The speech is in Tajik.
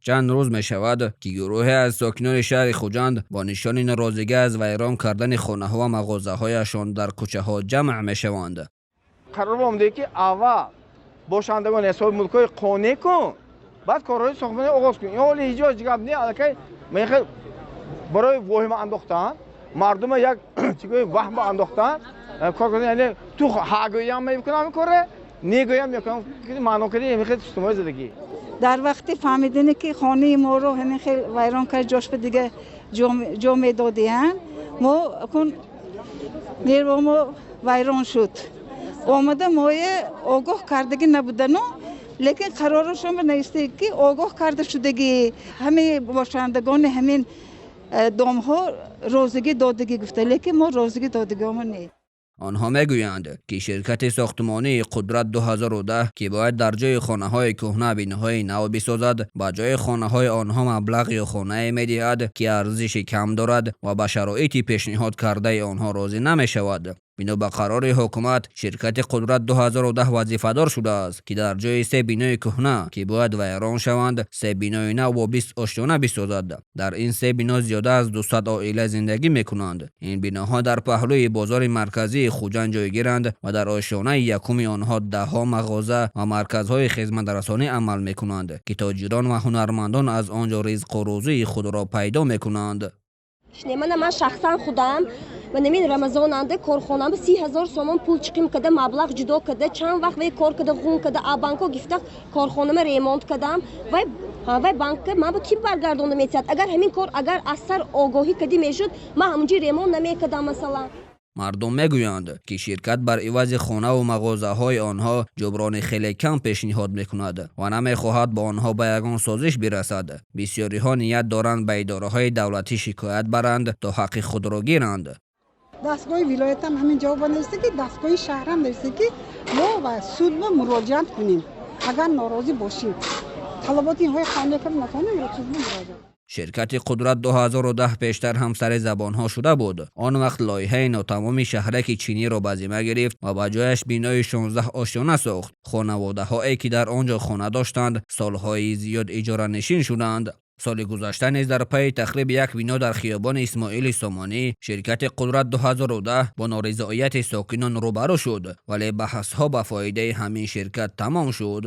Чанд рӯз мешавад, ки гурӯҳе аз сокинони шаҳри Хуҷанд бо нишони норозигӣ аз вайрон кардани хонаҳо ва мағозаҳояшон дар кӯчаҳо ҷамъ мешаванд. Қарор омада, ки аввал бошандагони соҳиби мулкҳои қонеъ кун, баъд корҳои сохтмонӣ оғоз кун. Ин ҳоли ҳеҷ гап не, аллакай мехел барои воҳима андохтан, мардума як чигӯи ваҳма андохтан кор кардани, яъне ту ҳагӯям мекунам ин коре, негӯям мекунам, маъно кардӣ мехел системаи зиндагӣ. Дар вақти фаҳмидане, ки хонаи моро ҳамин хел вайрон кард, ҷош ба дига ҷо медодиянд, мо кун нервомо вайрон шуд. Омада мое огоҳ кардагӣ набудану, лекин қарорашон нависте, ки огоҳ карда шудагӣ, ҳамаи бошандагони ҳамин домҳо розигӣ додагӣ гуфта, лекин мо розигӣ додагиҳомо не. Онҳо мегӯянд, ки ширкати сохтмонии Қудрат 2010, ки бояд дар ҷои хонаҳои кӯҳна биноҳои нав бисозад, ба ҷои хонаҳои онҳо маблағ ё хонае медиҳад, ки арзиши кам дорад ва ба шароити пешниҳод кардаи онҳо розӣ намешавад. Бино ба қарори ҳукумат, ширкати Қудрат 2010 вазифадор шудааст, ки дар ҷои се бинои кӯҳна, ки бояд вайрон шаванд, се бинои нав бо 20 ошёна бисозад. Дар ин се бино зиёда аз 200 оила зиндагӣ мекунанд. Ин биноҳо дар паҳлӯи бозори марказии Хуҷанд ҷойгиранд ва дар ошёнаи якуми онҳо даҳҳо мағоза ва марказҳои хизматрасонӣ амал мекунанд, ки тоҷирон ва ҳунармандон аз он ҷо ризқу рӯзии худро пайдо мекунанд. Мана ман шахсан худам манамин рамазонанда корхонам 30 000 сомон пул чиқим када, маблағ ҷудо када, чанд вақт вай кор када, ғун када, а банко гифта корхонама ремонт кадам. Вай банка ман ба ки баргардонда метиҳад? Агар ҳамин кор агар аз сар огоҳӣ кадӣ мешуд, ман ҳамунҷи ремонт намекардам, масалан. Мардум мегӯянд, ки ширкат бар ивази хонаву мағозаҳои онҳо ҷуброни хеле кам пешниҳод мекунад ва намехоҳад бо онҳо ба ягон созиш бирасад. Бисёриҳо ният доранд ба идораҳои давлатӣ шикоят баранд, то ҳаққи худро гиранд. Дастгоҳи вилоятам ҳамин ҷавоба нависта, ки дастгоҳи шаҳрам нависта, ки мо ба суд ба муроҷиат кунем, агар норозӣ бошем, талаботи инҳои қонеъ кард натавонем, суд ба муроҷиат. Ширкати Қудрат 2010 пештар ҳам сари забонҳо шуда буд. Он вақт лоиҳаи нотамоми шаҳраки чиниро ба зимма гирифт ва ба ҷояш бинои 16 ошёна сохт. Хонаводаҳое, ки дар он ҷо хона доштанд, солҳои зиёд иҷоранишин шуданд. Соли гузашта низ дар пайи тахриби як бино дар хиёбони Исмоили Сомонӣ ширкати Қудрат 2010 бо норизоияти сокинон рӯбарӯ шуд, вале баҳсҳо ба фоидаи ҳамин ширкат тамом шуд.